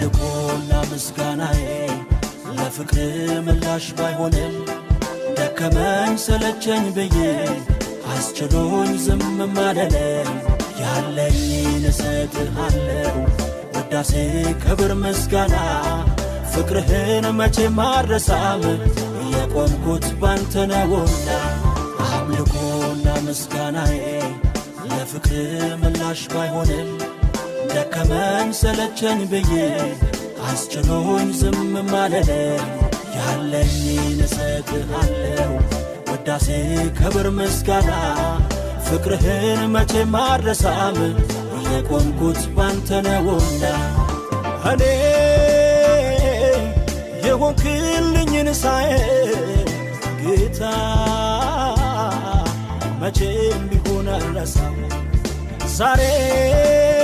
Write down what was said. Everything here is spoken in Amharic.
አምልኮና ምስጋናዬ ለፍቅር ምላሽ ባይሆንም፣ ደከመኝ ሰለቸኝ ብዬ አስችሎኝ ዝም ማለለም፣ ያለኝን እሰጥሃለሁ ውዳሴ ክብር ምስጋና። ፍቅርህን መቼም አልረሳም፣ የቆምኩት ባንተ ነውና። አምልኮና ምስጋናዬ ለፍቅር ምላሽ ባይሆንም፣ ደከመኝ ሰለቸኝ ብዬ አስችሎኝ ዝም ማለለም፣ ያለኝን እሰጥሃለሁ ውዳሴ ክብር ምስጋና። ፍቅርህን መቼም አልረሳም፣ የቆምኩት ባንተ ነውና። እኔ የሆንክልኝን ሳየው ጌታ መቼም ቢሆን አልረሳም። ዛሬም